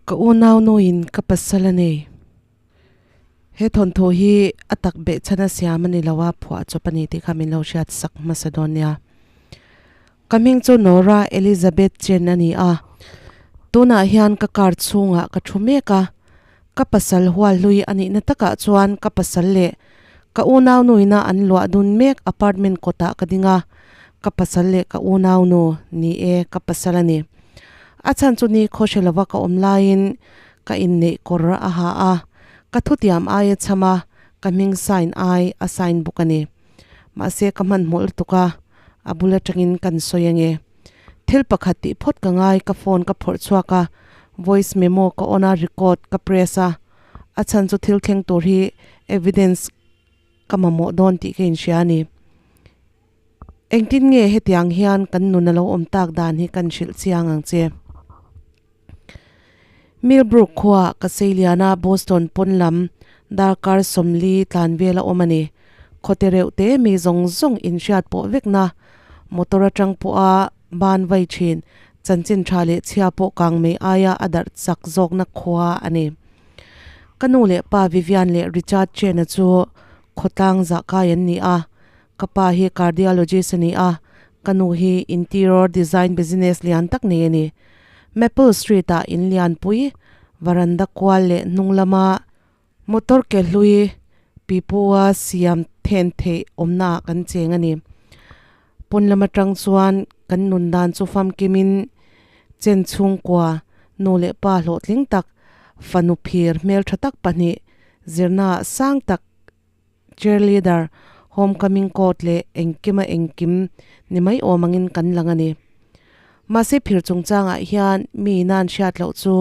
Ka unau nuin ka pasal a nei. He thawnthu hi a tak behchhan a siam a ni lo a, phuah chawp a ni tih kha min lo hriat sak hmasa dawn nia. Ka hming chu Nora Elizabeth Chen a ni a, tunah hian ka car chhungah ka thu mek a, ka pasal hual hlui a nihna takah chuan ka pasal leh ka unau nuina an luah dun mek apartment kawtah ka ding a, ka pasal leh ka unau nu ni e ka pasal a ni. A chhan chu ni khaw hre lova ka awm laiin ka inneih kawr a ha a, ka thutiam ai a chham a, ka hming sign ai a sign bawk a ni. Mahse ka hmanhmawh lutuk a, a bul atangin kan sawi ange. Thil pakhat tih phawt ka ngai, ka phone ka phawrh chhuak a, voice memo ka on a, record ka press a, a chhan chu thil thleng tur hi evidence ka mamawh dawn tih ka inhria a ni. Engtin nge hetiang hian kan nun a lo awm tak dan hi kan hrilh chiang ang che? Millbrook khua ka seiliana Boston pawn lam darkar 40 tlan vel a awm a ni. Khawte reuh te mi zawng zawng inhriat pawh vekna motor atang pawha ban vai thin chanchin tha leh chhia pawh kang mai aia a darh chak zawkna khua a ni. Ka nu leh pa Vivian leh Richard Chen-a chu khawtlang zahkai an ni a, Ka pa hi cardiologist a ni a, ka nu hi interior design business lian tak nei a ni. Maple Street ah in lian pui, varanda kual leh hnung lama motor ke hlui pipua siam then theih awmna ah kan cheng a ni. Pawn lam atang chuan kan nun dan chu famkimin chen chhungkua, nu leh pa hlawhtling tak, fanu phir hmeltha tak pahnih, zirna ah sang tak, Cheerleader, homecoming court leh engkima engkim ni mai awm angin kan lang a ni. Mahse phir chungchangah hian mi ina an hriat loh chu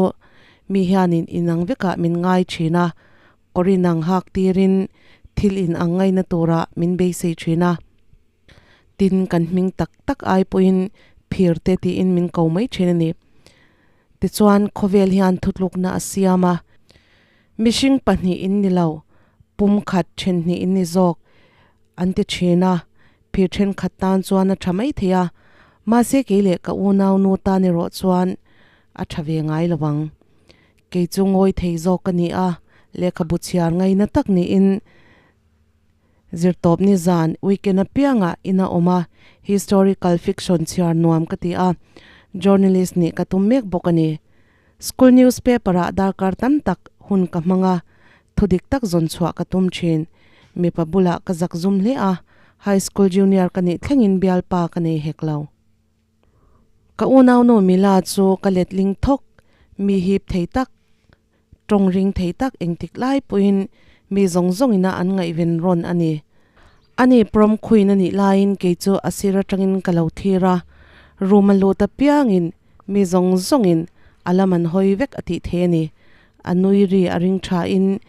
mi hianin inang vekah min ngai thin a, kawr inang hak tirin thil inang ngaina turah min beisei thin a. Tin, kan hming tak tak ai pawhin phir te tiin min ko mai thin a ni. Tichuan khawvel hian thutlukna a siam a. Mihring pahnih in ni lo, pum khat then hnih in ni zawk an ti thin a, phir thenkhat tan chuan a tha mai thei a, mahse kei leh ka unau nu tan erawh chuan a tha ve ngai lo ang. Kei chu ngawi thei zawk ka ni a, lehkhabu chhiar ngaina tak niin zirtawp ni zan weekend apiangah ina awm a, historical fiction chhiar nuam ka ti a, journalist nih ka tum mek bawk a ni. School newspaper ah darkar tam tak hun ka hmang a, thu dik tak zawn chhuah ka tum thin. Mipa bulah ka zak zum hle a, high school junior ka nih thlengin bialpa ka nei hek lo. Ka unaunu Mila chu ka letling thawk, mi hip thei tak, tawng ring thei tak engtik lai pawhin mi zawng zawngina an ngaihven rawn a ni. Ani prom queen a nih laiin kei chu a sir atangin ka lo thlir a, room a lut apiangin Mi zawng zawngin a lam an hawi vek a tih thei a ni. A nui ri a ring thain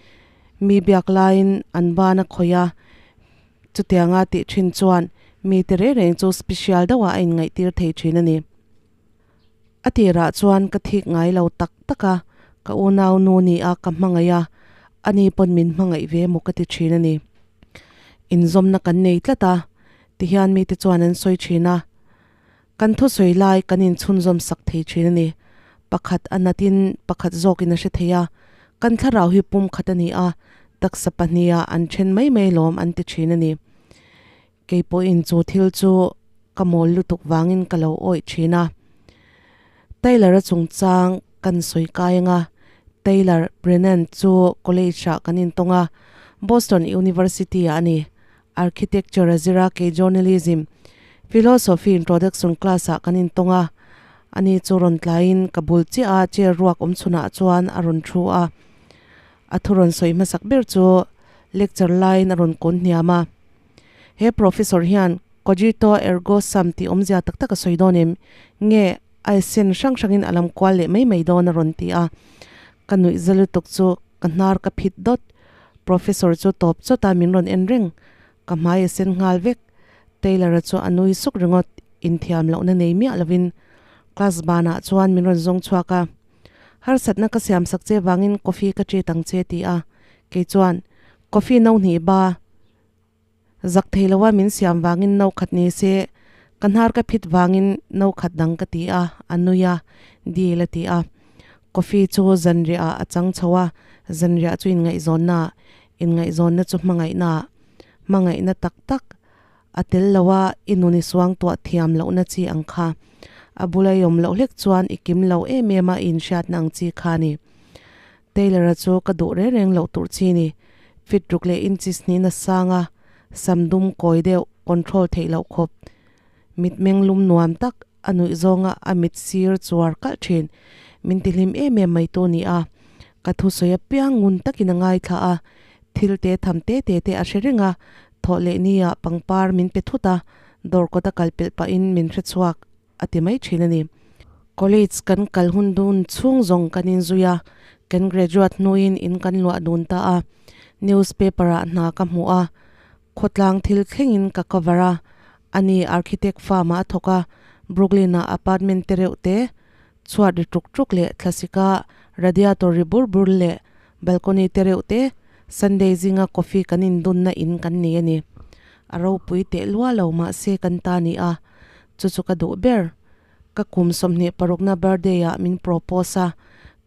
mi biak laiin an ban a khawih a, chutianga tih thin chuan mite reng reng chu special deuhah a inngaihtir thei thin a ni. A tirah chuan ka thik ngai lo tak tak a, ka unau nu ni a ka hmangaih a, ani pawn min hmangaih ve emaw ka ti thin a ni. Inzawmna kan nei tlat a, tihian mite chuan an sawi thin a. Kan thusawi lai kan inchhunzawm sak thei thin a ni. Pakhat a natin pakhat zawkin a hre thei a, kan thlarau hi pum khat a ni a, taksa pahniha an then mai mai lawm an ti thin a ni. Kei pawhin chu thil chu ka mawl lutuk vangin ka lo awih thin a. Taylor-a chungchang kan sawi kai anga Taylor Brennan chu college-ah kan intawng a, Boston University-ah a ni. Architecture a zir a, kei Journalism, Philosophy Introduction class ah kan intawng a, ani chu rawn tlaiin ka bul chiah a chair ruak awm chhunah chuan a rawn thu a, a thu rawn sawi hmasak ber chu lecture laiin a rawn kawn hniam a. He professor hian Cogito ergo sum tih awmzia tak tak a sawi dawn em? Nge a sen hrang hrangin a lam kual leh mai mai dawn a rawn ti a, ka nuih za lutuk chu ka hnar ka phit dawt. Professor chu tawp chawt a min rawn en reng, ka hmai a sen nghal vek. Taylor-a chu a nui suk ringawt, inthiam lohna nei miah lovin class banah chuan min rawn zawng chhuak a. Harsatna ka siam sak che vangin coffee ka treat ang che ti a, kei chuan coffee no hnih ba zak thei loa min siam vangin no khat ni se, ka hnar ka phit vangin no khat dang ka ti a, a nui a, deal a ti a. Coffee chu zanriah ah a chang chho a, zanriah chu inngaihzawnna ah, inngaihzawnna chu hmangaihna ah, hmangaihna tak tak a tel lo a i nun i suangtuah thiam lohna chi ang kha. A bula i awm loh hlek chuan i kim lo em em a i inhriatna ang chi kha a ni. Taylor-a chu ka duh reng reng loh tur chi ni. Fit ruk leh inches hnihna sang a, sam dum kawi deuh, control theih loh khawp. Mitmeng lum nuam tak a nuih zawnga a mit sir chuar kalh thin. Min ti hlim em em mai tu ni a. Ka thusawi apiang ngun takin a ngaithla a, thil te tham te te te a hre reng a, thawh leh nia pangpar min pe thut a, dawr kawta kal pelh pahin min hre chhuak a ti mai thin a ni. College kan kal hun dun chhung zawng kan inzui a, kan graduate hnuin in kan luah dun ta a, newspaper ah hna ka hmu a, khawtlang thil thlengin ka cover a, ani architect firm ah a thawk a, Brooklyn ah apartment te reuh te, chhuat ri tuk tuk leh thlasika radiator ri bur bur leh balcony te reuh te, Sunday zinga coffee kan indunna in kan nei a ni. A ropui teh lua lo mahse kan ta ni a, chu chu ka duh ber. Ka kum 26na birthday ah min propose a,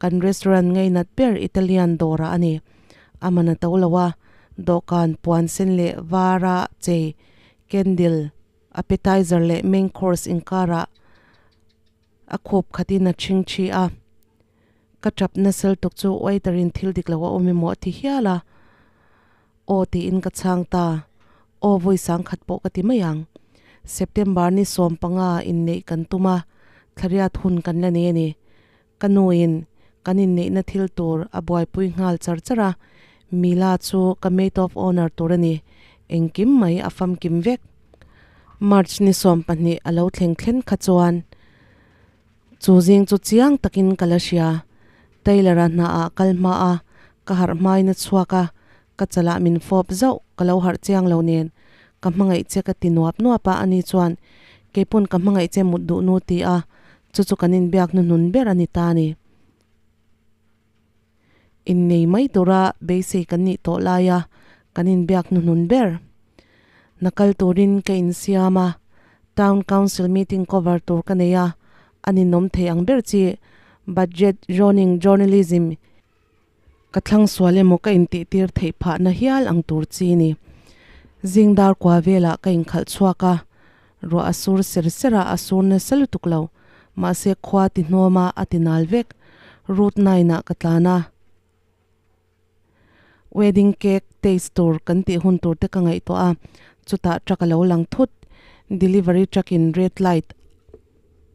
kan restaurant ngainat ber Italian dawrah a ni. A man a to lo a, dawhkan puan sen leh vara chei, candle, appetizer leh main course inkarah a khup khatin a chhing thi a. Ka tap nasal tuk chu waiter in thil dik lo a awm emaw a ti hial a. Aw tiin ka chhang ta. Aw vawi sang khat pawh ka ti mai ang. September ni 15 inneih kan tum a, thlariat hun kan la nei a ni. Ka nu in kan inneihna thil tur a buaipui nghal char char a, Mila chu ka maid of honour tur a ni. Engkim mai a famkim vek. March ni 12 a lo thleng thlen kha chuan Chu zing chu chiang takin ka la hria. Taylor-a hnaah kal hma a, ka harh hmain a chhuak a, ka chalah min fawp zauh, ka lo harh chiang lo nen. Ka hmangaih che ka ti nuap nuap a, ani chuan, Keipawn ka hmangaih che mut duh nu ti a, chu chu kan inbiak hnuhnun ber a ni ta a ni. Innei mai tura beisei kan nih tawh laia kan inbiak hnuhnun ber. Hna kal turin ka insiam a, Town Council meeting cover tur ka nei a, a ninawm thei ang ber chi Budget Zoning Journalism ka thlang sual emaw ka intihtir theih phahna hial ang tur chi ni. Zing dar kua velah ka inkhalh chhuak a, ruah a sur ser ser a, a sur nasa lutuk lo. Mahse khua ti hnawm a, a ti nal vek. Route 9 ah ka tlan a. Wedding cake taste tur kan tih hun tur te ka ngaihtuah a, chutah truck a lo lang thut. Delivery truck in red light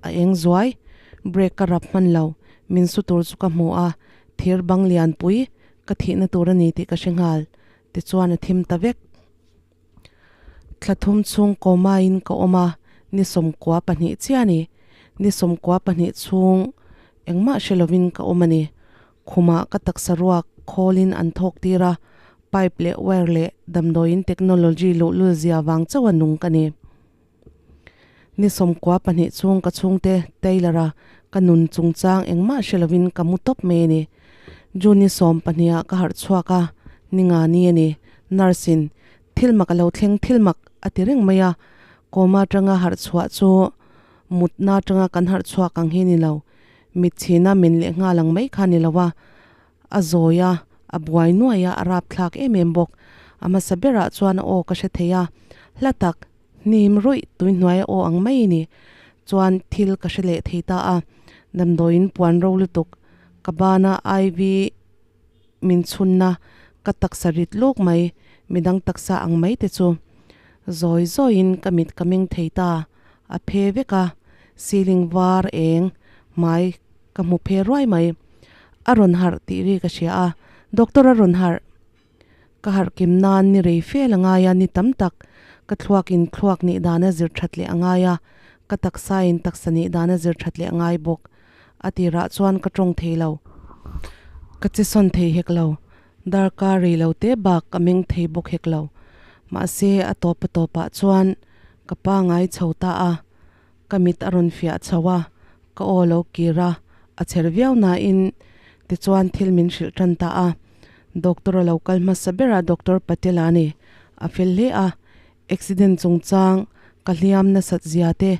a eng zuai, brake ka rap hman lo, min su tur chu ka hmu a, thir bang lian pui ka thihna tur a ni tih ka hre nghal. Tichuan a thim ta vek. Thla thum chhung kawmain ka awm a, ni 92 chiah a ni. Ni 92 chhung engmah hre lovin ka awm a ni. Khumah ka taksa ruak khawlin an thawk tir a, pipe leh wire leh damdawiin technology luhlul zia vang chauh a nung ka ni. Ni 92 chhung ka chhungte Taylor-a ka nun chungchang engmah hre lovin ka mu tawp mai a ni. June ni 12 ah ka harh chhuak a, ni nga ni a ni. Nurse in, Thil mak a lo thleng, thil mak a ti reng mai a. Coma atanga harh chhuah chu mutna atanga kan harh chhuak ang hi ni lo. Mitchhina min leh nghal ang mai kha ni lo a. A zawi a, a buai nuai a, a rapthlak em em bawk. A hmasa berah chuan a aw ka hre thei a, hla tak, hnim ruih tui hnuai a aw ang mai ni. Chuan thil ka hre leh thei ta a, damdawiin puan ro lutuk, ka bana IV min chhunna, ka taksa rit luk mai, midang taksa ang mai te chu zawi zawiin ka mit ka meng thei ta, a phe vek a, ceiling var eng hmai ka hmu phe ruai mai. A rawn harh tih ri ka hria a, doctor a rawn harh. Ka harh kim nan ni rei fel a ngai a, ni tam tak ka thluak in thluak nih dan a zir that leh a ngai a, ka taksa in taksa nih dan a zir that leh a ngai bawk. A tirah chuan ka tawng thei lo. Ka che sawn thei hek lo. Darkar rei lo te bak ka meng thei bawk hek lo. Mahse a tawp a tawpah chuan ka pangai chho ta a. Ka mit a rawn fiah chho a, ka aw lo kir a, a cher viau nain tichuan thil min hrilh tan ta a. Doctor a lo kal hmasa ber a, Doctor Patel a ni. A fel hle a, accident chungchang ka hliam nasat zia te,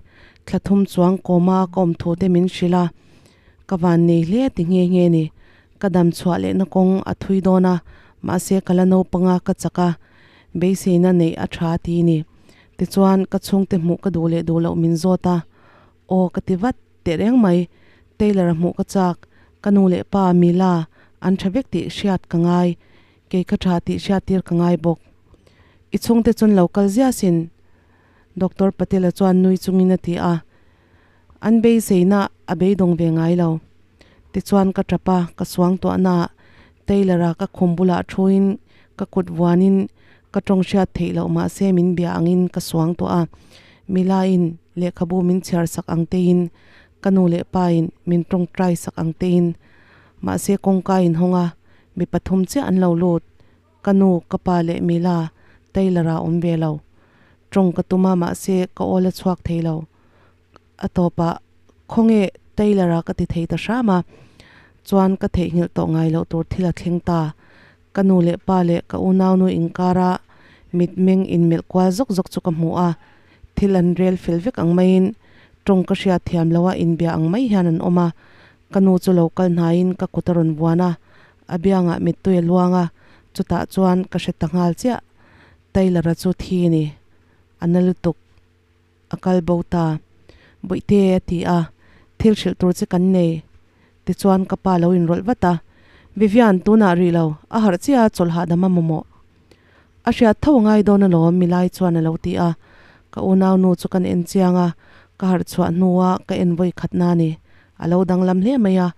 thla thum chuang kawma ka awm thu te min hrilh a. Ka van nei hle ti nghe nghe ni. Ka dam chhuah lehna kawng a thui dawn a, mahse ka la naupang a ka chak a, beiseina neih a tha ti ni. Tichuan ka chhungte hmuh ka duh leh duh loh min zawt a, aw ka ti vat teh reng mai. Taylor-a hmuh ka chak, ka nu leh pa Mila an tha vek tih hriat ka ngai, kei ka tha tih hriat tir ka ngai bawk. I chhungte chuan lo kal zia sin Doctor Patel-a chuan nui chungin a ti a. An beiseina a beidawng ve ngai lo. Tichuan ka tap a, ka suang tuahna ah Taylor-a ka khum bulah thuin ka kut vuanin ka tawng hriat theih loh mahse min bia angin ka suang tuah a. Mila-in lehkhabu min chhiar sak ang tein, ka nu leh pa-in min tawngtai sak ang tein. Mahse kawngka inhawng a, mi pathum chiah an lo lut. Ka nu, ka pa leh Mila, Taylor-a awm ve lo. Tawng ka tum a mahse ka aw la chhuak thei lo. A tawpah khawnge Taylor-a ka ti thei ta hram a, chuan ka theihnghilh tawh ngai loh tur thil a thleng ta. Ka nu leh pa leh ka unaunu inkara mitmeng inmelh kual zawk zawk chu ka hmu a, thil an rel fel vek ang maiin tawng ka hriat thiam loha inbia ang mai hian an awm a. Ka nu chu lo kal hnaiin ka kut a rawn vuan a, a biangah mittui a luang a, chutah chuan ka hre ta nghal chiah. Taylor-a chu thi a ni. A na lutuk. A kal bo ta. Bawihte a ti a, thil hrilh tur che kan nei. Tichuan ka pa lo inrawlh vat a, Vivian, tunah rih lo, a harh chiah a chawlh hahdam a mamawh. A hriat tho a ngai dawn alawm milai chuan a lo ti a, ka unaunu chu kan en chiang a, ka harh chhuah hnua ka en vawi khat na ni. A lo danglam hle mai a,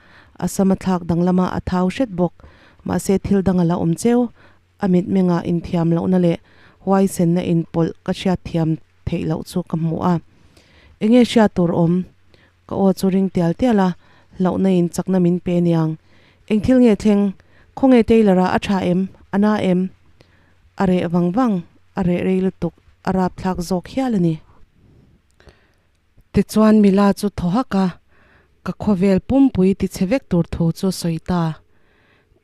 a sam a thlak danglam a, a thau hret bawk. Mahse thil dang a la awm cheu, a mitmengah inthiam lohna leh huaisenna inpawlh ka hriatthiam theih loh chu ka hmu a. Enge hriat tur awm? Ka aw chu ring tial tial a, hlauhna in chakna min pe niang. Eng thil nge thleng? Khawnge Taylor-a a tha em? A na em? A reh vang vang, a reh rei lutuk, a rapthlak zawk hial a ni. Tichuan Mila chu thaw hak a, ka khawvel pumpui tichhe vek tur thu chu sawi ta.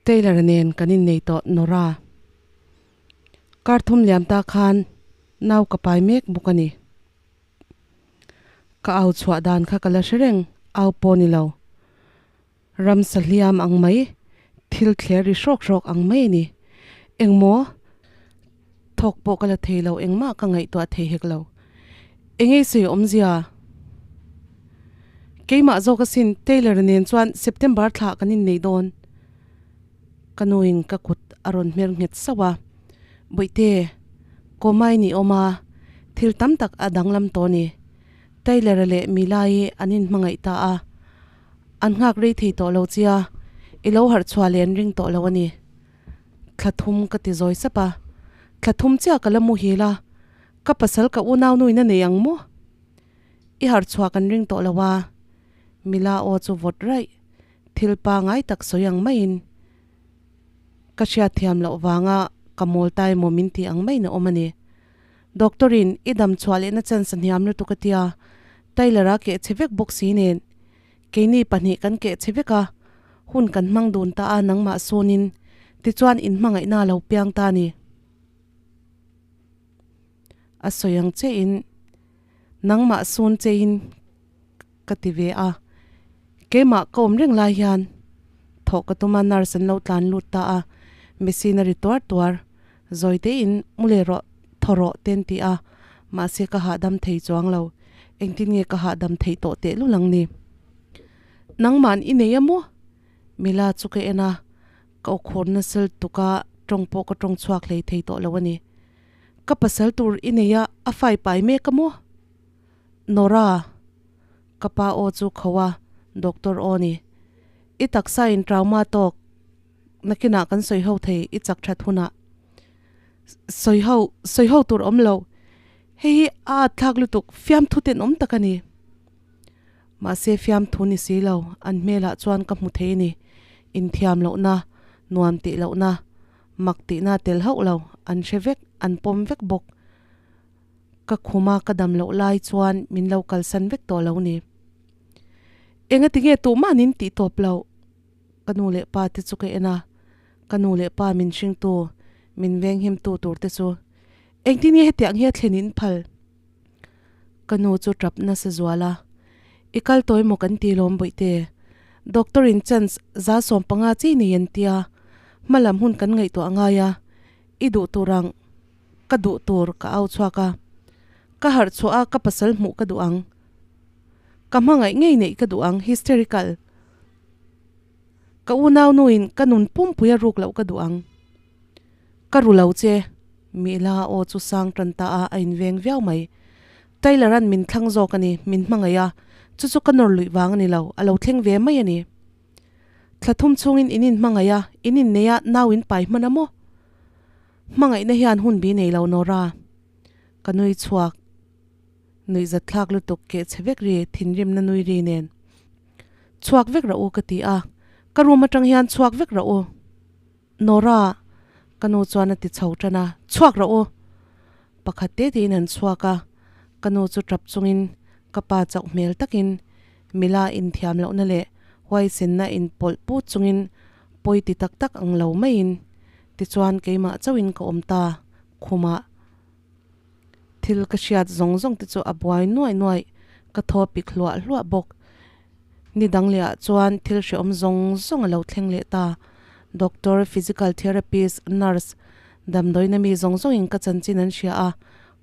Taylor-a nen kan innei tawh Nora. Kar thum liam ta khan nau ka pai mek bawk a ni. Ka au chhuah dan kha ka la hre reng, au pawh ni lo. Ramsa hliam ang mai, thil thler ri hrawk hrawk ang mai a ni. Engmaw? Thawk pawh ka la thei lo, engmah ka ngaihtuah thei hek lo. Engei sawi awmzia? Keimah zawk asin Taylor nen chuan September thla kan innei dawn. Ka nuin ka kut a rawn hmer nghet sauh a, Bawihte, Kawmai ni awm a, thil tam tak a danglam tawh ni. Taylor-a leh Mila-i an inhmangaih ta a, an nghak rei thei tawh lo chia, i lo harh chhuah leh an ring tawh lo a ni. Thla thum ka ti zawi sap a, thla thum chiah ka la muhil a, ka pasal ka unaunuin a nei ang maw? I harh chhuah kan ring tawh lo a, Mila aw chu vawt raih. Thil pangai tak sawi ang maiin ka hriatthiam loh vanga ka mawl ta emaw min tih ang maiin a awm a ni. Doctor in i dam chhuah lehna chance a hniam lutuk a tia, Taylor-a keh chhe vek bawk si nen keini pahnih kan keh chhe vek a, hun kan hmang dun ta a nangmah sawnin tichuan inhmangaihna a lo piang ta a ni. A sawi ang chein nangmah sawn chein. Ka ti ve a, keimah ka awm reng lai hian thawh ka tum a, nurse an lo tlan lut ta a, machine a ri tuar tuar, zawi tein mu leh rawh, thaw rawh te an ti a, mahse ka hahdam thei chuang lo, engtin nge ka hahdam theih tawh tehlul ang ni? Nangmahn i nei a maw? Mila chu ka en a, ka awkhur nasal tuk a, tawng pawh ka tawng chhuak hlei thei tawh lo a ni. Ka pasal tur i nei a, a fai pai mek a maw? Nora, ka pa aw chu kho a, doctor aw ni. I taksa in trauma tawk nakinah kan sawi ho thei i chak that hunah. Sawi ho, sawi ho tur awm lo. Hei hi a at thlak lutuk, fiamthu tenawm tak a ni. Mahse fiamthu ni si lo, an hmelah chuan ka hmu thei a ni. Inthiam lohna, nuam tih lohna, mak tihna tel hauh lo, an hre vek, an pawm vek bawk. Ka khuma ka dam loh lai chuan min lo kalsan vek tawh lo ni. Engati nge tuhman in tih tawp loh? Ka nu leh pa te chu ka en a, ka nu leh pa min hringtu, min venghimtu tur te chu engtin nge hetiang hi a thlen in phal? Ka nu chu tap nasa zual a, I kal tawi maw kan ti lawm bawihte? Doctor in chance 15% chi nei an tia, hmalam hun kan ngaihtuah a ngai a, i duh tur ang ka duh tur ka au chhuak a, ka harh chhuah a ka pasal hmuh ka duh ang, ka hmangaih ngei neih ka duh ang hysterical. Ka unau nuin ka nun pumpui a ruk loh ka duh ang. Ka ru lo che, Mila aw chu sang tan ta a, a inveng viau mai. Taylor-a'n min thlang zawk a ni, min hmangaih a, chu chu ka nawr luih vang a ni lo, a lo thleng ve mai a ni. Thla thum chhungin in inhmangaih a, in innei a, nau in pai hman a maw? Hmangaihna hian hun bi nei lo Nora. Ka nui chhuak. Nuihzatthlak lutuk keh chhe vek ri, thinrimna nui ri nen. Chhuak vek rah u ka ti a, ka room atang hian chhuak vek rah u. Nora, ka nu chuan a ti chho tan a, chhuak rah u. Pakhat te tiin an chhuak a, ka nu chu tap chungin ka pa chauh hmel takin mila inthiam lohna leh huaisenna inpawlh put chungin pawi ti tak tak ang lo maiin tichuan keimah chauhin ka awm ta khumah. Thil ka hriat zawng zawng te chu a buai nuaih nuaih, ka thaw pik hluah hluah bawk. Ni dang leh ah chuan thil hrehawm zawng zawng a lo thleng leh ta. Doctor, physical therapist, nurse, damdawiina mi zawng zawng in ka chanchin an hria a,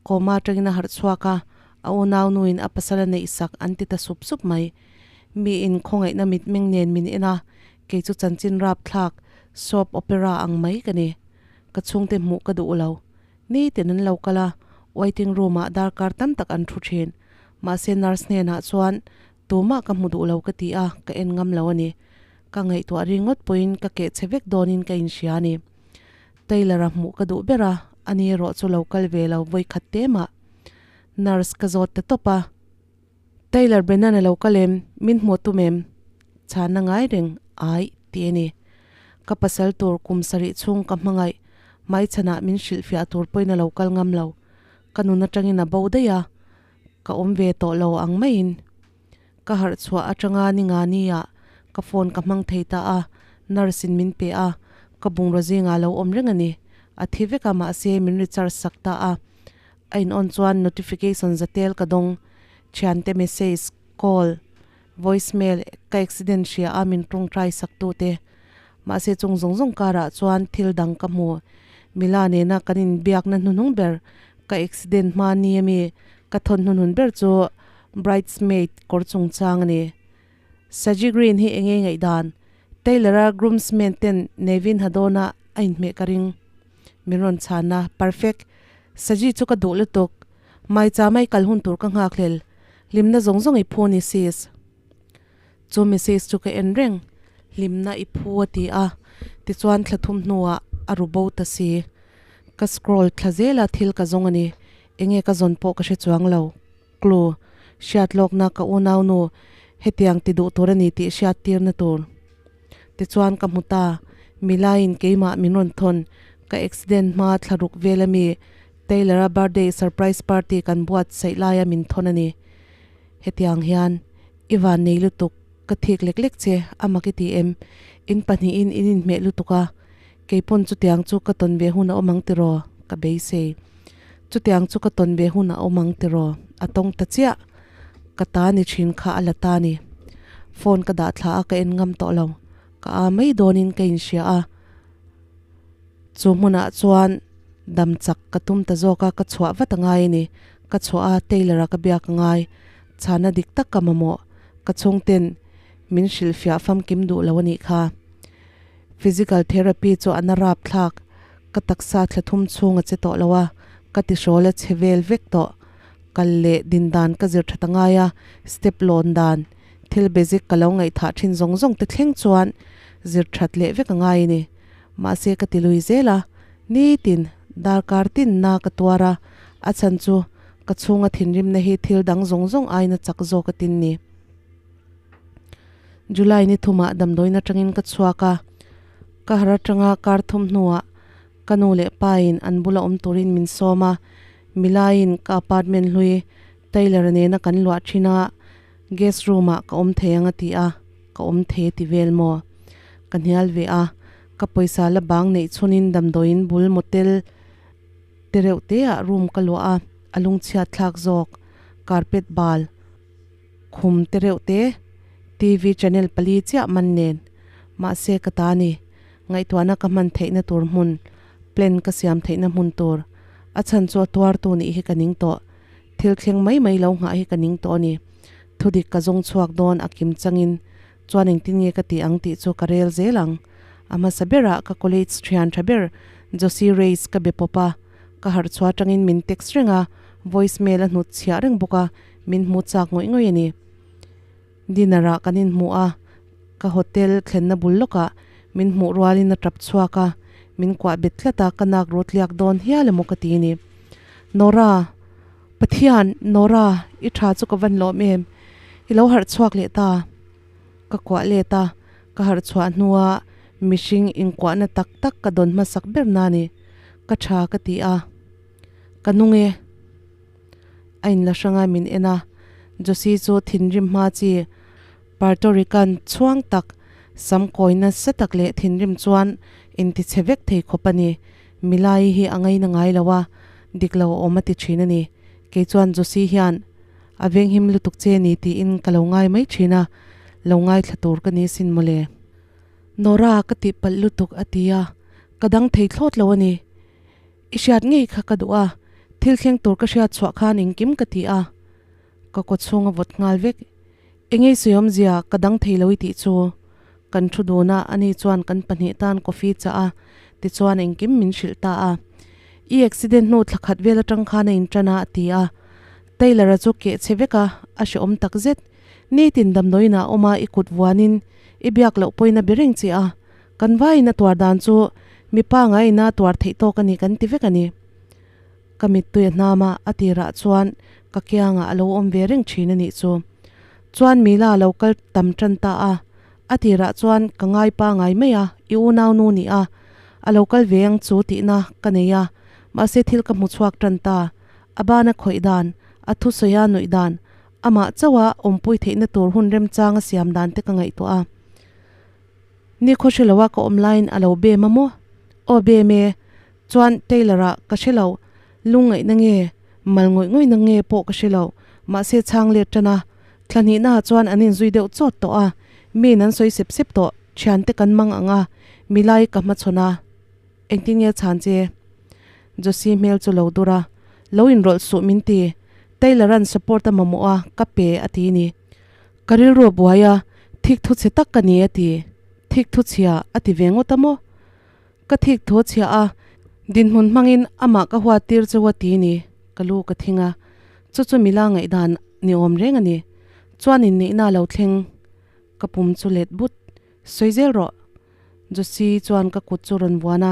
coma atangin a harh chhuak a, a unau nu in a pasal a neih sak an ti ta sup sup mai. Mi in khawngaihna mitmeng nen min en a, kei chu chanchin rapthlak, soap opera ang mai ka ni. Ka chhungte hmuh ka duh lo. Nitin an lo kal a, waiting room ah darkar tam tak an thu thin. Mahse nurse hnenah chuan tumah ka hmu duh lo ka ti a, ka en ngam lo a ni. Ka ngaihtuah ringawt pawhin ka keh chhe vek dawnin ka inhria a ni. Taylor-a hmuh ka duh ber a, ani erawh chu lo kal ve lo vawikhat te mah. Nurse ka zawt ta tawp a. Taylor Brennan a lo kal em? Min hmuh tum em? Chhanna ngai reng, Ai, ti a ni. Ka pasal tur kum sarih chhung ka hmangaih, hmaichhanah min hrilhfiah tur pawhin a lo kal ngam lo. Ka nun atangin a bo daih a, ka awm ve tawh lo ang maiin. Ka harh chhuah atanga ni nga ni ah ka phone ka hmang thei ta a, nurse in min pe a, ka bungraw zingah a lo awm reng a ni. A thi vek a mahse min recharge sak ta a. A in on chuan notification zatel ka dawng, thiante message, call, voice mail ka accident hria a min tawngtai sak tu te. Mahse chung zawng zawng karah chuan thil dang ka hmu. Mila nena kan in biakna hnuhnung ber ka accident hma ni ami ka thawn hnuhnun ber chu bridesmaid kawr chungchang a ni. Saji Green hi enge ngaihdan? Taylor-a groomsmen ten Nevin Hadona a inhmeh ka ring. Min rawn chhan a, Perfect. Saji chu ka duh lutuk. Maicha mai kal hun tur ka nghak hlel. Hlimna zawng zawng i phu ni sis. Chu message chu ka en reng. Hlimna i phu a ti a. Tichuan thla thum hnuah a ru bo ta si. Ka scroll thla zel a thil ka zawng a ni. Enge ka zawn pawh ka hre chuang lo. Clue, Hriat lawkna ka unaunu hetiang ti duh tur a ni tih hriat tirna tur. Tichuan ka hmu ta, Milaiin keimah min rawn thawn, ka accident hma thla ruk vel ami Taylor-a birthday surprise party kan buatsaih laia min thawn a ni. Hetiang hian i van nei lutuk, ka thik lek lek che, a mak i ti em? In pahnihin in inhmeh lutuk a, Keipawn chutiang chu ka tawn ve hun a awm ang tiraw? Ka beisei. Chutiang chu ka tawn ve hun a awm ang tiraw? A tawng ta chiah. Ka ta ni thin kha a la ta ni. Phone ka dah thla a ka en ngam tawh lo. Ka a mai dawnin ka inhria a. Chu hmunah chuan dam chak ka tum ta zawk a, ka chhuah vat a ngai a ni. Ka chhuah a, Taylor-a ka biak a ngai. Chhana dik tak ka mamawh. Ka chhungten min hrilhfiah famkim duh lo a nih kha. Physical therapy chu a na rap thlak, ka taksa thla thum chhung a che tawh lo a, ka tihrawl a che vel vek tawh. Kal leh din dan ka zir that a ngai a, step lawn dan, thil basic ka lo ngaihthah thin zawng zawng te thleng chuan zir that leh vek a ngai a ni. Mahse ka ti lui zel a, nitin darkar tin na ka tuar a, a chhan chu ka chhunga thinrimna hi thil dang zawng zawng aiin a chak zawk a tin ni. July ni thumah damdawiin atangin ka chhuak a, ka har atanga kar thum hnuah ka nu leh pain an bula awm turin min sawm a, milaiin ka apartment hlui Taylor nena kan luah thin a, guest room ah ka awm thei ang a ti a, ka awm thei a ti vel maw? Ka hnial ve a, ka pawisa la bang neih chhunin damdawiin bul motel te reuh te ah room ka luah a, a lungchhiat thlak zawk, carpet bal. Khum te reuh te, TV channel pali chiah man nen. Mahse ka ta ni. Ngaihtuahna ka hman theihna tur hmun, plan ka siam theihna hmun tur. A chhan chu a tuartu nih hi ka ning tawh. Thil thleng mai mai lo nghah hi ka ning tawh a ni. Thudik ka zawng chhuak dawn a kim changin chuan engtin nge ka tih ang tih chu ka rel zel ang. A hmasa berah ka college thian tha ber Josie Reis ka be pawp a, ka harh chhuah atangin min text reng a, voice mail a hnut chhiah reng bawk a, min hmu chak ngawih ngawih a ni. Dinner ah kan inhmu a, ka hotel thlenna bul lawkah min hmuh rualin a tap chhuak a, min kuah bet tlat a, ka nak rut liak dawn hial emaw ka ti a ni. Nora! Pathian, Nora, i tha chu ka van lawm em? I lo harh chhuak leh ta. Ka kuah let a, ka harh chhuah hnua mihring inkuahna tak tak ka dawn hmasak ber na ni. Ka tha ka ti a, ka nung e. A inla hranga min en a, Josie chu thinrim hma chi Puerto Rican chhuang tak, sam kawi nasa tak leh thinrim chuan intichhe vek thei khawp a ni. Milai hi a ngaina ngai lo a, dik lo a awm a ti thin a ni. Kei chuan Josie hian a venghim lutuk che ni tiin ka lo ngai mai thin a, lo ngaithla tur ka ni sin mawle. Nora ka tih palh lutuk a ti a, ka dang thei thlawt lo a ni. I hriat ngei kha ka duh a, thil thleng tur ka hriat chhuah khan engkim ka ti a. Ka kaw chhung a vawt nghal vek. Engei sawiawmzia ka dang thei lo i tih chu. Kan thu dun a, ani chuan kan pahnih tan coffee chah a, tichuan engkim min hrilh ta a. I accident hnu thla khat vel atang khan a intan a, a ti a. Taylor-a chu keh chhe vek a, a hrehawm tak zet. Nitin damdawiin ah awm a, i kut vuanin i biak loh pawhin a be reng che a. Kan vaiin a tuar dan chu mipa ngaina tuar theih tawk a ni kan ti vek a ni. Ka mittui a hnam a, a tirah chuan ka kiangah a lo awm ve reng thin a nih chu. Chuan Mila a lo kal tam tan ta a, a tirah chuan ka ngai pangai mai a, i unau nu nih a, a lo kal ve ang chu tihna ka nei a, mahse thil ka hmu chhuak tan ta. A bana khawih dan, a thusawi a nuih dan, amah chauha awmpui theihna tur hun remchang a siam dan te ka ngaihtuah a. Ni khaw hre loa ka awm laiin a lo bem a maw? Aw bem e. Chuan Taylor-a ka hre lo, lungngaihna nge, mal ngawih ngawihna nge pawh ka hre lo, mahse chhang let tan a. Thla hnihnaah chuan an inzui deuh chawt tawh a, miin an sawi sep sep tawh, thiante kan mang ang a, milai ka hmachhawn a. Engtin nge chhan che? Josie hmel chu lo dur a, Lo inrawlh suh min ti, Taylor-a'n support a mamawh a, ka pe a ti ni. Ka rilru a buai a, thik thu chhe tak ka ni a ti. Thik thu chhia a ti ve ngawt a maw? Ka thik thu a chhia a, dinhmun hmangin amah ka huat tir chu a ti ni, ka lu ka thing a. Chu chu mila ngaihdan ni awm reng a ni. Chuan inneihna a lo thleng. Ka pum chu let but. Sawi zel rawh. Josie chuan ka kut chu rawn vuan a,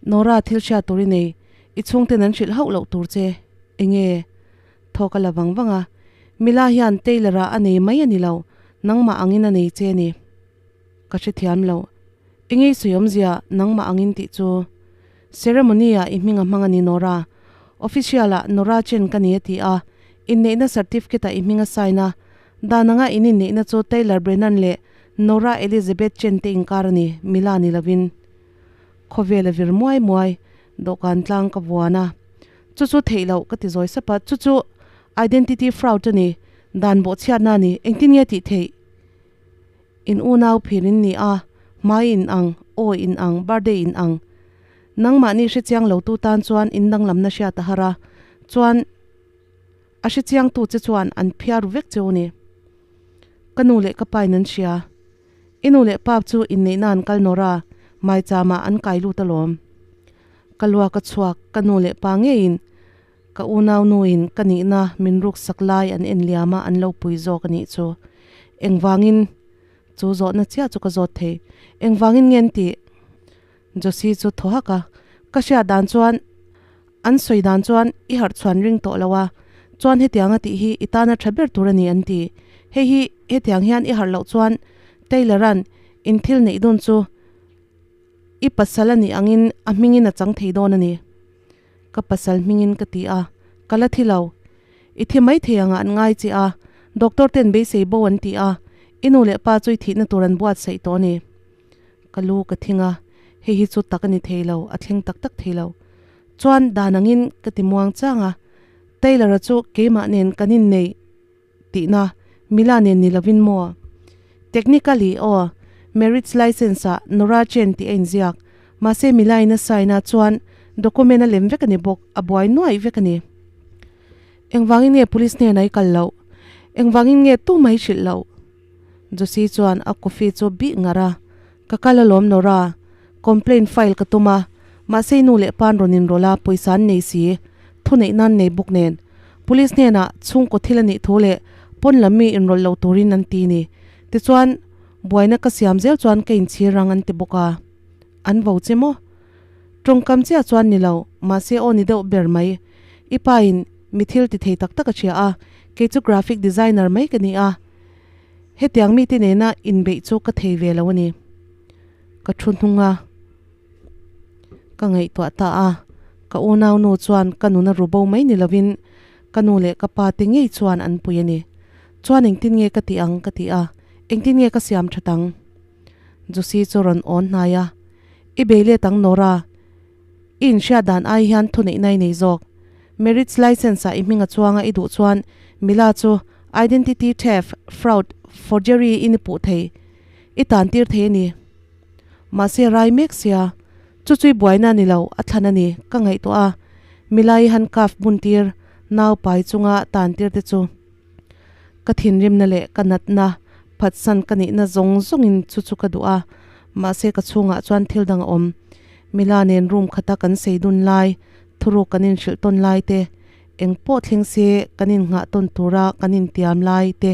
Nora thil hriat tur i nei, i chhungten an hrilh hauh loh tur che. Enge? Thawk a la vang vang a, Mila hian Taylor-a a nei mai a ni lo, nangmah angin a nei che a ni. Ka hrethiam lo. Engei sawi awmzia nangmah angin tih chu. Ceremony-ah i hming a hmang a ni Nora. Official-ah Nora Chen ka ni a ti a, inneihna certificate-ah i hming a sign a. Dan anga in inneihna chu Taylor Brennan leh Nora Elizabeth Chen te inkar a ni, Mila ni lovin. Khawvel a vir muai muai, dawhkan tlang ka vuan a. Chu chu theih loh ka ti zawi sap a, chu chu identity fraud a ni, dan bawhchhiatna a ni, engtin nge tih theih? In unau phir in ni a, hmai in ang, aw in ang, birthday in ang. Nangmahni hrechiang lo tu tan chuan in danglamna hriat a har a, chuan a hrechiang tu che chuan an phiar ru vek cheu ni. Ka nu leh ka pa in an hria. I nu leh pa chu inneihna an kal nawr a, maicham ah an kai lut alawm. Ka luak a chhuak, ka nu leh pa ngeiin Ka unau nuin ka nihna min ruksak lai an en liam a, an lo pui zawk a nih chu. Engvangin? Chu zawhna chiah chu ka zawt thei. Engvangin nge an tih? Josie chu thaw hak a, Ka hriat dan chuan, an sawi dan chuan i harh chhuan ring tawh lo a, chuan hetianga tih hi i tana tha ber tur a ni an ti. Hei hi hetiang hian i harh loh chuan Taylor-a'n in thil neih dun chu i pasal a nih angin a hmingin a chang thei dawn a ni. Ka pasal hmingin ka ti a, ka la thi lo. I thi mai thei angah an ngai che a, doctor ten beisei bo an ti a, i nu leh pa chu i thihna tur an buatsaih tawh a ni. Ka lu ka thing a, hei hi chu tak a ni thei lo, a thleng tak tak thei lo. Chuan dan angin ka ti muang chang a, Taylor-a chu keimah nen kan innei tihna Mila nen ni lovin maw? Technically aw, marriage licence ah Nora Chen tih a inziak. Mahse Mila in a sign a chuan document a lem vek a ni bawk, a buai nuaih vek a ni. Engvangin nge police hnenah i kal loh? Engvangin nge tumah i hrilh loh? Josie chuan a coffee chu bih ngar a, Ka kal alawm Nora, complaint file ka tum a, mahse i nu leh pa'n rawn inrawlh a, pawisa an nei si, thuneih nan nei bawk nen. Police hnenah chhungkaw thil a nih thu leh pawn lam mi inrawlh lo turin an ti ni. Tichuan, buaina ka siam zel chuan ka inchhir rang an ti bawk a. An vo che maw? Tawngkam chiah chuan ni lo, mahse aw ni deuh ber mai. I pa in mi thil ti thei tak tak a hria a, kei chu graphic designer mai ka ni a. Hetiang mite nena inbeih chu ka thei ve lo a ni. Ka thu hnung a, ka ngaihtuah ta a, ka unau nu chuan ka nuna ru bo mai ni lovin ka nu leh ka pa te ngei chuan an pui a ni. Chuan engtin nge ka tih ang ka ti a, engtin nge ka siam that ang? Josie chu rawn awn hnai a, I bei let ang Nora, i inhriat dan ai hian thuneihna i nei zawk. Marriage licence ah i hming a chuang a i duh chuan Mila chu identity theft, fraud, forgery in i puh thei, i tan tir thei a ni. Mahse rai mek sia, chu chu i buaina a ni lo, a thlan a ni, ka ngaihtuah a, Mila i handcuff bun tir, nau pai chunga tan tir te chu. Ka thinrimna leh ka natna phatsan ka nihna zawng zawngin chu chu ka duh a, mahse ka chhungah chuan thil dang a awm. Mila nen room khata kan sei dun lai, thuruk kan inhrilh tawn lai te, eng pawh thleng se kan innghah tawn tura kan intiam lai te.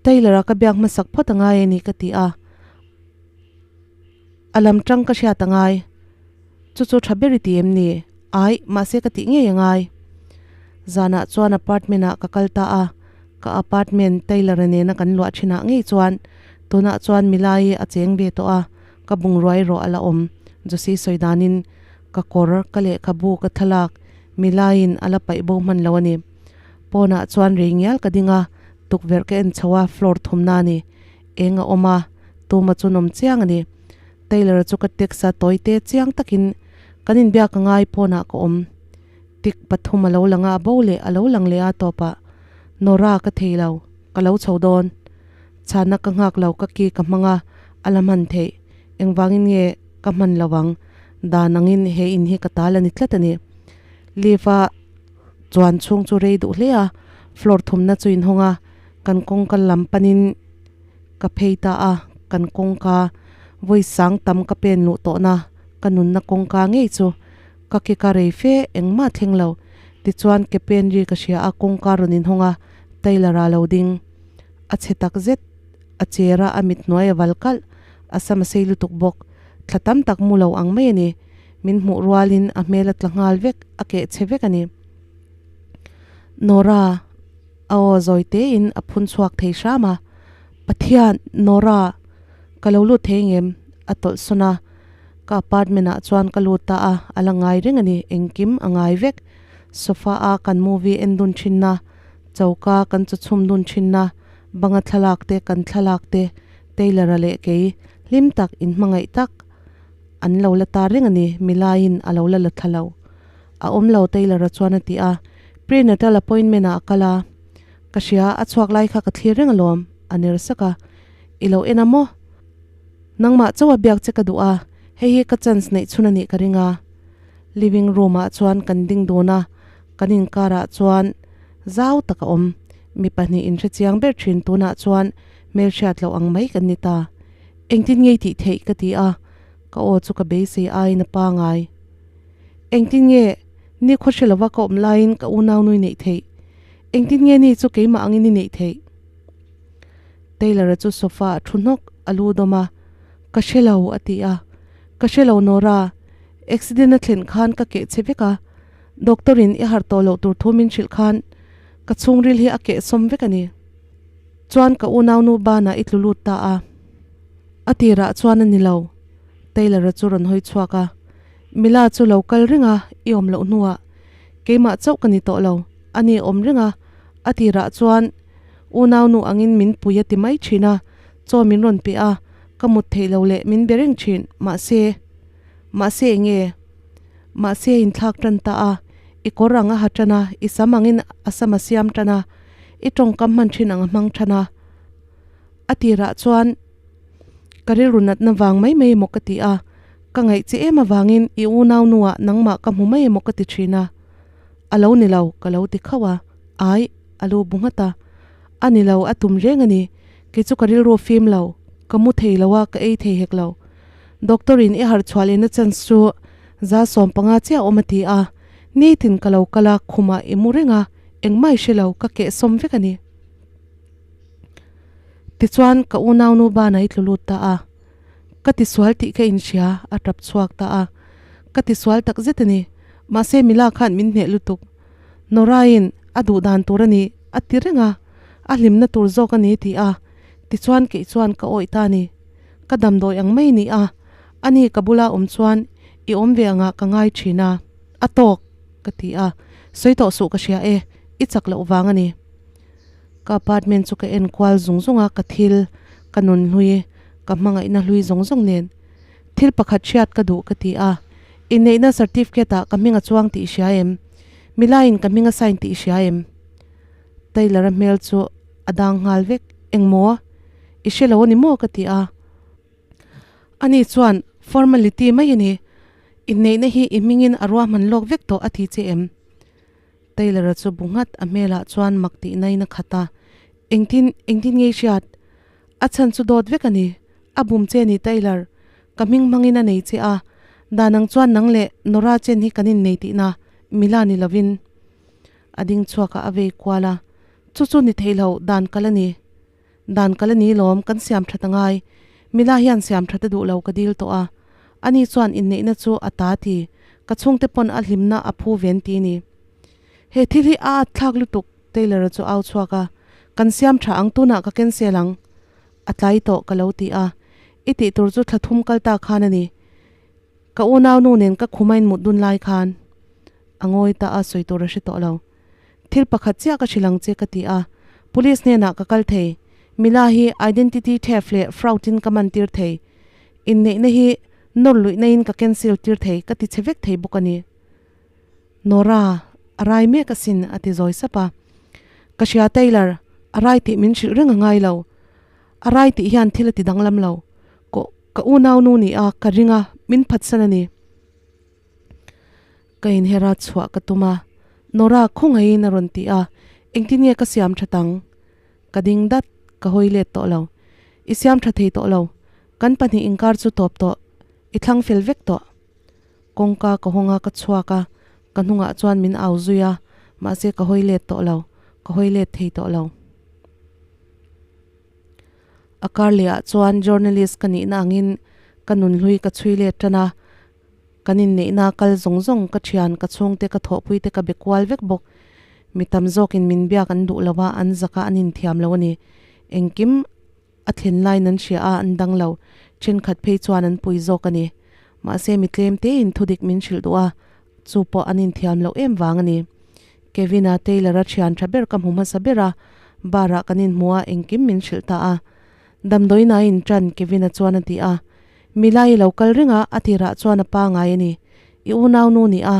Taylor-a ka biak hmasak phawt a ngai a ni ka ti a, a lam tang ka hriat a ngai. Chu chu tha ber i ti em ni? Aih, mahse ka tih ngei a ngai. Zanah chuan apartment ah ka kal ta a, ka apartment Taylor-a nena kan luah thinah ngei chuan tunah chuan Milai a cheng ve tawh a, ka bungrua erawh a la awm. Josie sawi danin ka kawr, ka lehkhabu, ka thlalak Milaiin a la paih bo hman lo a ni. Pawnah chuan rei ngial ka ding a, tukverh ka en chho a, floor thumna a ni. Eng a awm a, tuma chu nawm chiang a ni. Taylor chu ka text a, tawi te chiang takin kan inbiak a ngai pawnah ka awm. Tik pathum a lo lang a, a bo leh a lo lang leh a tawpah Nora ka thei lo, ka lo chho dawn. Chhanna ka nghak lo, ka ki ka hmang a, a la hman theih. Engvangin nge ka hman lo ang? Dan angin he in hi ka tal a ni tlat a ni. Lift a chuan chhung chu rei duh hle a, floor thumna chu inhawng a, kan kawngka lam panin Ka phei ta a, kan kawngka vawi sang tam ka pen luh tawhna ka nunna kawngka ngei chu ka ke ka rei fe engmah thleng lo. Tichuan ke pen ri ka hria a, kawngka rawn inhawng a, Taylor a lo ding. A chhe tak zet, a cher a, a mit hnuai a val kalh, a sam a sei lutuk bawk. Thla tam tak mu lo ang mai a ni. Min hmuh rualin a hmel a tla nghal vek, a keh chhe vek a ni. Nora. A aw zawi tein a phun chhuak thei hram a, Pathian, Nora, ka lo lut thei ngem? A tawlh sawn a, ka apartment ah chuan ka lut ta a, a la ngai reng a ni, engkim a ngai vek. Sofa a kan movie en dun thin na, choka kan chaw chhum dun thin na, banga thlalak te kan thlalak te, Taylor-a leh kei hlim tak inhmangaih tak an lo la ta reng a ni, milaiin a lo la la thla lo. A awm lo Taylor-a chuan a ti a, prenatal appointment ah a kal a, ka hria a chhuak lai kha ka thlir reng alawm a ner sak a, I lo en a maw? Nangmah chauh a biak che ka duh a, hei hi ka chance neih chhun a nih ka ring a. Living room ah chuan kan ding dun a, kan inkar ah chuan zau tak a awm, mi pahnih inhre chiang ber thin tunah chuan hmelhriat loh ang mai kan ni ta. Engtin ngei tih theih ka ti a, ka aw chu ka beisei aiin a pangai. Engtin nge ni khaw hre lova ka awm laiin ka unau nui neih theih? Engtin nge ni chu keimah angin i neih theih? Taylor-a chu sofa a thu hnawk a lu dawm a, Ka hre lo, a ti a. Ka hre lo Nora, accident a thlen khan ka keh che vek a, doctor in i harh tawh loh tur thu min hrilh khan ka chhungril hi a keh sawm vek a ni. Chuan ka unaunu banah i tlu lut ta a. A tirah chuan a ni lo, Taylor-a chu rawn hawi chhuak a. Mila chu lo kal reng a, i awm loh hnuah keimah chauh ka ni tawh lo, a ni awm reng a, a tirah chuan unau nu angin min pui a ti mai thin a, chaw min rawn pe a, ka mut theih lo leh min be reng thin, mahse, mahse eng nge? Mahse a inthlak tan ta a, i kawr ang a ha tan a, i sam angin a sam a siam tan a, i tawngkam hman thin ang a hmang tan a. A tirah chuan ka rilru natna vang mai mai emaw ka ti a, ka ngaih che em avangin i unau nuah nangmah ka hmu mai emaw ka ti thin a. A lo ni lo, ka lo ti khauh a. Ai, a lu bu nghat a. A ni lo, a tum reng a ni. Kei chu ka rilru fim lo, ka mu thei lo a, ka ei thei hek lo. Doctor in i harh chhuah lehna chance chu 15% chiah a awm a ti a. Nitin ka lo kal a, khumah i mu reng a, engmah i hre lo, ka kehsawm vek a ni. Tichuan ka unaunu banah i tlu lut ta a, ka tisual tih ka inhria, a tap chhuak ta a. Ka tisual tak zet a ni, mahse Mila khan min hneh lutuk. Norain a duh dan tur a ni a ti reng a, a hlimna tur zawk a ni ti a, tichuan kei chuan ka awih ta a ni. Ka damdawi ang mai ni a, ani ka bula awm chuan i awm ve angah ka ngai thin a, a tawk ka ti a, sawi tawh suh ka hria e, i chak loh vang a ni. Ka apartment chu ka en kual zung zung a, ka thil, ka nun hlui, ka hmangaihna hlui zawng zawng nen. Thil pakhat hriat ka duh ka ti a, inneihna certificate ah ka hming a chuang tih i hria em? Milaiin ka hming a sign tih i hria em? Taylor-a hmel chu a dang nghal vek, Engmaw? I hre lo a ni maw? ka ti a. Ani chuan, Formality mai a ni, inneihna hi i hmingin a ruahman lawk vek tawh a ti che em? Taylor-a chu bu nghat a hmelah chuan mak tih nain a khat a, Engtin, engtin nge i hriat? A chhan chu dawt vek a ni. A bum che a ni Taylor. Ka hming hmangin a nei che a. Dan ang chuan nang leh Nora chen hi kan innei tihna Mila ni lovin. A ding chhuak a, a vei kual a. Chu chu ni theih lo, dan kal a ni. Dan kal a ni lawm, kan siam that a ngai. Mila hian siam that a duh lo ka dil tawh a. Ani chuan inneihna chu a ta ti. Ka chhungte pawn a hlimna a phu ven ti ni. He thil hi a at thlak lutuk, Taylor-a chu au chhuak a. Kan siam tha ang tunah ka cancel ang. A tlai tawh ka lo ti a. I tih tur chu thla thum kal ta khan a ni. Ka unau nu nen ka khuma in mut dun lai khan. A ngawi ta a sawi tur a hre tawh lo. Thil pakhat chiah ka hrilh ang che ka ti a, Police hnenah ka kal thei. Mila hi identity theft leh fraud in ka man tir thei. Inneihna hi nawr luihna in ka cancel tir thei ka ti che vek thei bawk a ni. Nora, a rai mek asin a ti zawi sap a. Ka hria Taylor, a rai tih min hrilh reng a ngai lo. A rai tih hian thil a ti danglam lo. Ka ka unaunu ni a, ka ring a, min phatsan a ni. Ka inher a chhuah ka tum a, Nora khawngaihin a rawn ti a, engtin nge ka siam that ang? Ka ding dat, ka hawi let tawh lo. I siam tha thei tawh lo, kan pahnih inkar chu tawp tawh, i thlang fel vek tawh. Kawngka ka hawng a, ka chhuak a, ka hnungah chuan min au zui a, mahse ka hawi let tawh lo, ka hawi let thei tawh lo. A kar leh ah chuan journalist ka nihna angin ka nunhlui ka chhui let tan a, Kan inneihna kal zawng zawng ka thian, ka chhungte, ka thawhpuite ka be kual vek bawk. Mi tam zawkin min biak an duh lo a, an zak a, an inthiam lo a ni. Engkim a thlen laiin an hria a, an dang lo. Thenkhat phei chuan an pui zawk a ni. Mahse mi tlem tein thudik min hrilh duh a, chu pawh an inthiam loh em vang a ni. Kevin-a Taylor-a thian tha ber ka hmu hmasa ber a, bar-ah kan inhmu a, engkim min hrilh ta a. Damdawiin a intan, Kevin-a chuan a ti a. Milai i lo kal reng a, a tirah chuan a pa ngai a ni. I unaunu ni a,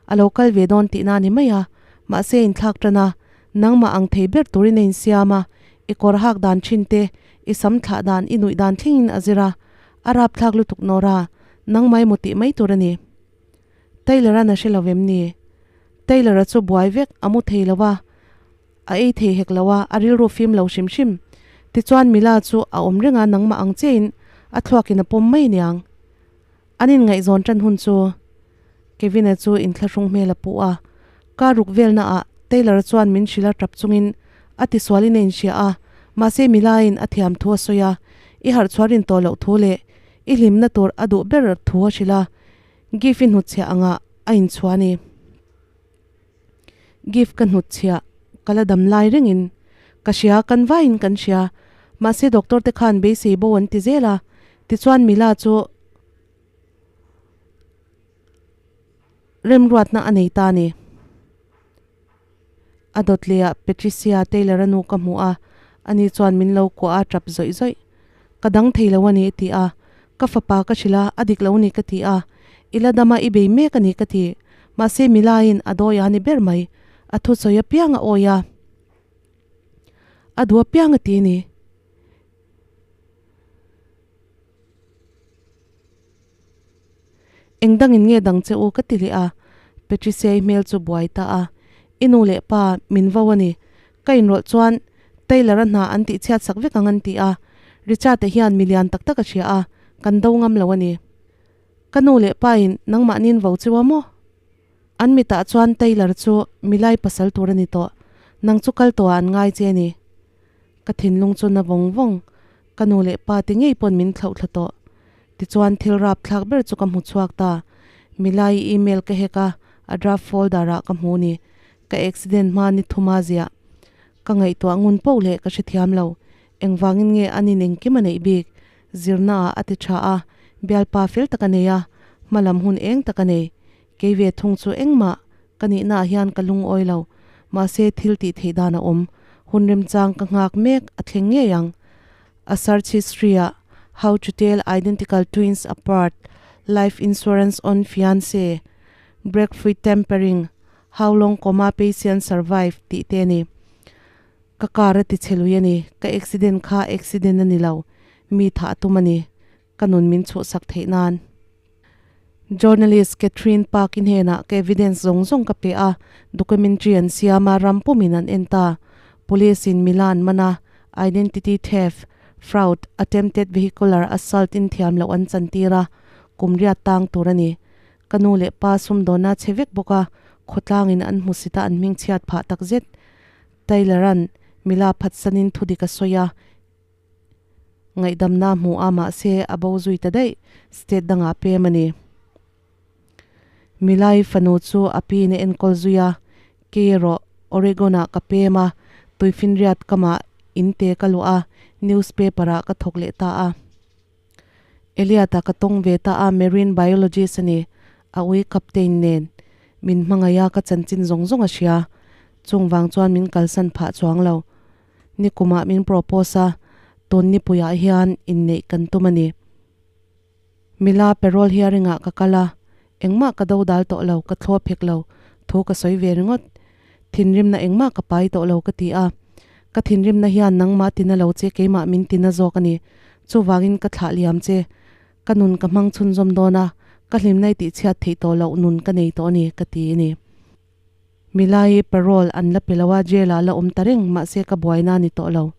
a lo kal ve dawn tihna a ni mai a. Mahse inthlak tan a, nangmah ang thei ber turin a insiam a, i kawr hak dan thin te, i sam thlah dan, i nuih dan thlengin a zir a. A rapthlak lutuk Nora, nangmah emaw tih mai tur a ni. Taylor-a'n a hre lo vem ni? Taylor-a chu buai vek, a mu thei lo a. A ei thei hek lo a, a rilru fim lo hrim hrim. Tichuan Mila chu a awm reng a, nangmah ang chiahin a thluakin a pawm mai aniang. An inngaihzawn tan hun chu Kevin-a chu inthlahrung hmel a pu a. Car ruk velna ah Taylor-a chuan min hrilh a tap chungin a tisualin a inhria a, mahse Mila-in a thiam thu a sawi a, i harhchhuah rin tawh loh thu leh i hlimna tur a duh ber thu a hrilh a, gift i hnutchhiah angah a inchhuah a ni. Gift ka hnutchhiah ka la dam lai rengin ka hria, kan vaiin kan hria. Mahse doctor te khan beisei bo an ti zel a, tichuan Mila chu remruatna a nei ta a ni. A dawt leh ah Patricia Taylor a nu ka hmu a, ani chuan min lo kuah a tap zawih zawih. Ka dang thei lo a ni a ti a, ka fapa ka hrilh a, a dik lo a ni ka ti a, i la dam a i bei mek a ni ka ti. Mahse Milaiin a dawi a ni ber mai, a thusawi apiang a awi a, a duh apiang a ti a ni. Eng dangin nge dang che u ka ti leh a, Patricia-i hmel chu buai ta a, I nu leh pa min vo a ni. Ka inrawlh chuan Taylor-a hna an tih chhiat sak vek ang an ti a, Richard-a hian mi lian tak tak a hria a, kan do ngam lo a ni. Ka nu leh pain nangmahniin vo cheu a maw? An mitah chuan Taylor chu milai pasal tur a ni tawh, nang chu kal tawhah an ngai che a ni. Ka thinlung chu na vawng vawng, ka nu leh pa te ngei pawn min thlauh thla tawh. Tichuan thil rap thlak ber chu ka hmu chhuak ta. Milai email ka hek a, a draft folder ah ka hmu ni. Ka accident hma ni thuma ziah. Ka ngaihtuah ngun poh leh ka hrethiam lo. Engvangin nge an in engkim a neih bik? Zirna ah a ti tha a, bialpa fel tak a nei a, hmalam hun eng tak a nei. Kei ve thung chu engmah ka nihna ah hian ka lungawi lo. Mahse thil tih theih dan a awm. Hun remchang ka nghak mek a thleng ngei ang. A search history ah How to tell identical twins apart, Life insurance on fiance, Breakfruit tampering, How long coma patient survive tih te a ni. Ka car a ti chhe lui a ni. Ka accident kha accident a ni lo. Mi thah a tum a ni. Ka nun min chhuhsak theih nan. Journalist Catherine Park-i hnenah ka evidence zawng zawng ka pe a, documentary an siam a, ram pumin an en ta. Police in Mila an man a, identity theft, fraud, attempted vehicular assault in thiam loh an chantir a, kum riat tang tur a ni. Ka nu leh pa sumdawnna chhe vek bawk a, khawtlangin an hmusit a an hmingchhiat phah takzet. Taylor-a'n Mila phatsanin thudik a sawi a. Ngaihdamna hmu a mahse a bo zui ta daih, state dangah pem a ni. Milai fanu chu a piin a enkawl zui a, kei erawh Oregon-ah ka pem a, tuifinriat kamah in te ka luah a, newspaper ah ka thawk leh ta a. Elliot-a ka tawng ve ta a, marine biologist a ni, a ui captain nen min hmangaih a, ka chanchin zawng zawng a hria, chung vang chuan min kalsan phah chuang lo. Nikumah min propose a, tun nipuiah hian inneih kan tum a ni. Mila parole hearing ah ka kal a, engmah ka do dal tawh lo, ka thlawp hek lo, thu ka sawi ve ringawt. Thinrimna engmah ka pai tawh lo ka ti a, ka thinrimna hian nangmah tina lo che keimah min tina zawk a ni. Chuvangin ka thlah liam che, ka nun ka hmang chhunzawm dawn a, ka hlimna i tihchhiat theih tawh loh nun ka nei tawh a ni ka ti a ni. Milai parole an la pe lo a, jail ah la awm ta reng, mahse ka buaina a ni tawh lo.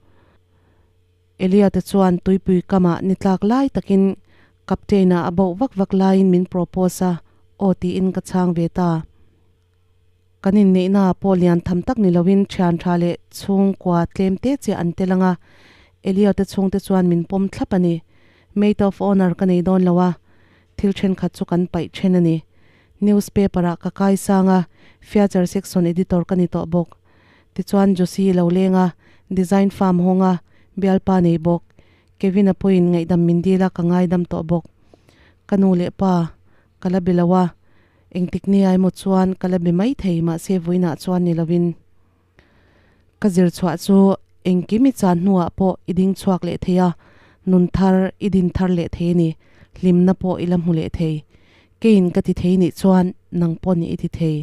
Elia te chuan tuipui kamah ni tlak lai takin captain ah a boh vak vak laiin min propose a, aw tiin ka chhang ve ta. Kan inneihna ah pawh lian tham tak ni loin thian tha leh chhungkua tlem te chiah an tel ang a, Elia te chhungte chuan min pawm thlap a ni. Maid of honour ka nei dawn lo a, thil thenkhat chu kan paih then a ni. Newspaper ah ka kai sang a, feature section editor ka ni tawh bawk. Tichuan Josie lo leng a, design firm hawng a, bialpa nei bawk. Kevin-a pawhin ngaihdam min dil a, ka ngaidam tawh bawk. Ka nu leh pa ka la be lo a, engtik ni ah emaw chuan ka la be mai thei mahse vawiinah chuan ni lovin. Ka zir chhuah chu engkim i chan hnuah pawh i ding chhuak leh thei a, nun thar i din thar leh thei a ni, hlimna pawh i la hmu leh thei. Keiin ka ti thei nih chuan nang pawh nih i ti thei.